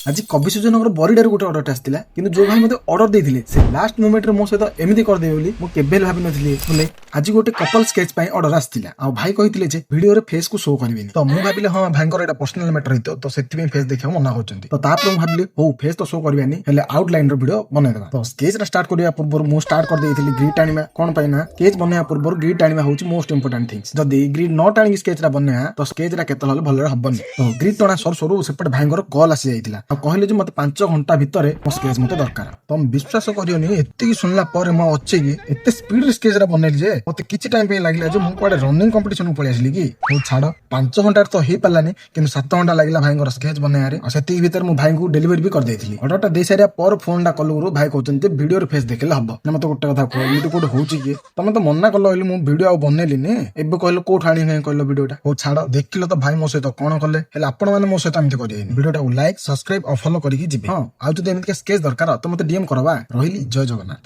ଆଜି କବି ସୂର୍ଯ୍ୟନଗର ବରିଡାରୁ ଗୋଟେ ଅର୍ଡରଟା ଆସିଥିଲା। କିନ୍ତୁ ଯୋଉ ଭାଇ ମୋତେ ଅର୍ଡର ଦେଇଥିଲେ, ସେ ଲାଷ୍ଟ ମୋମେଣ୍ଟରେ ମୋ ସହିତ ଏମିତି କରିଦେବେ ବୋଲି ମୁଁ କେବେ ହେଲେ ଭାବିନଥିଲି। ବୋଲେ ଆଜି ଗୋଟେ କପଲ ସ୍କେଚ୍ ପାଇଁ ଅର୍ଡର ଆସିଥିଲା ଆଉ ଭାଇ କହିଥିଲେ ଯେ ଭିଡିଓରେ ଫେସ୍ କୁ ଶୋ କରିବେନି। ତ ମୁଁ ଭାବିଲି, ହଁ, ଭାଇଙ୍କର ଏଇଟା ପର୍ସନାଲ ମ୍ୟାଟର ହେଇଥିବ, ତ ସେଥିପାଇଁ ଫେସ୍ ଦେଖିବାକୁ ମନା କରୁଛନ୍ତି। ତ ତାପରେ ମୁଁ ଭାବିଲି, ହଉ, ଫେସ୍ ତ ଶୋ କରିବାନି, ହେଲେ ଆଉଟ୍ ଲାଇନ ର ଭିଡିଓ ବନେଇଦେବା। ତ ସ୍କେଚ୍ ଟା ଷ୍ଟାର୍ଟ କରିବା ପୂର୍ବରୁ ମୁଁ ଷ୍ଟାର୍ଟ କରିଦେଇଥିଲି ଗ୍ରିଡ୍ ଟାଣିବା। କଣ ପାଇଁ ନା ସ୍କେଚ୍ ବନେଇବା ପୂର୍ବରୁ ଗ୍ରିଡ୍ ଟାଣିବା ହଉଛି ମୋଷ୍ଟ ଇମ୍ପୋର୍ଟାଣ୍ଟ ଥିଙ୍ଗସ୍। ଯଦି ଗ୍ରିଡ୍ ନ ଟାଣିକି ସ୍କେଚ୍ ଟା ବନେଇବା, ତ ସ୍କେଚ୍ ଟା କେତେବେଳେ ହେଲେ ଭଲରେ ହବନି। ତ ଗ୍ରିଡ୍ ଟଣା ସରୁ ସରୁ ସେପଟେ ଭାଇଙ୍କର କଲ୍ ଆସି ଯାଇଥିଲା ଆଉ କହିଲେ ଯେ ମତେ 5 ଘଣ୍ଟା ଭିତରେ ମୋ ସ୍କେଚ୍ ମତେ ଦରକାର। ତମେ ବିଶ୍ୱାସ କରିବନି, ଏତିକି ଶୁଣିଲା ପରେ ମୁଁ ଅଛି କି ଏତେ ସ୍ପିଡରେ ସ୍କେଚ୍ ଟା ବନେଇଲି ଯେ ମତେ କିଛି ଟାଇମ ପାଇଁ ଲାଗିଲା ଯେ ମୁଁ କୁଆଡେ ରନିଂ କମ୍ପିଟିସନ ପଳେଇ ଆସିଲି କି। ହଉ ଛାଡ, 5 ଘଣ୍ଟାରେ ତ ହେଇପାରିଲାନି, କିନ୍ତୁ 7 ଘଣ୍ଟା ଲାଗିଲା ଭାଇଙ୍କର ସ୍କେଚ୍ ବନେଇବାରେ। ଆଉ ସେତିକି ଭିତରେ ମୁଁ ଭାଇଙ୍କୁ ଡେଲିଭରି ବି କରିଦେଇଥିଲି। ଅର୍ଡରଟା ଦେଇ ସାରିବା ପରେ ଫୋନଟା କଲୁ ଭାଇ କହୁଛନ୍ତି ଯେ ଭିଡିଓରେ ଫେସ୍ ଦେଖିଲେ ହବ ନା। ମତେ ଗୋଟେ କଥା କୁହ, ଏମିତି କୋଉଠି ହଉଛି କି? ତମେ ତ ମନା କଲ ବୋଲି ମୁଁ ଭିଡିଓ ଆଉ ବନେଇଲିନି। ଏବେ କହିଲ, କୋଉଠୁ ଆଣିକି କାଇଁ କହିଲ ଭିଡିଓଟା? ହଉ ଛାଡ, ଦେଖିଲ ତ ଭାଇ ମୋ ସହିତ କଣ କଲେ। ହେଲେ ଆପଣ ମାନେ ମୋ ସହିତ ଏମିତି କରିବେନି। ଭିଡିଓଟାକୁ ଲାଇକ୍, ସବସ୍କ୍ରାଇବ ଆଉ ଫଲୋ କରିକି ଯିବେ। ହଁ, ଆଉ ଯଦି ଏମିତି ସ୍କେଚ୍ ଦରକାର ତ ମତେ ଡିଏମ୍ କରବା। ରହିଲି, ଜୟ ଜଗନ୍ନାଥ।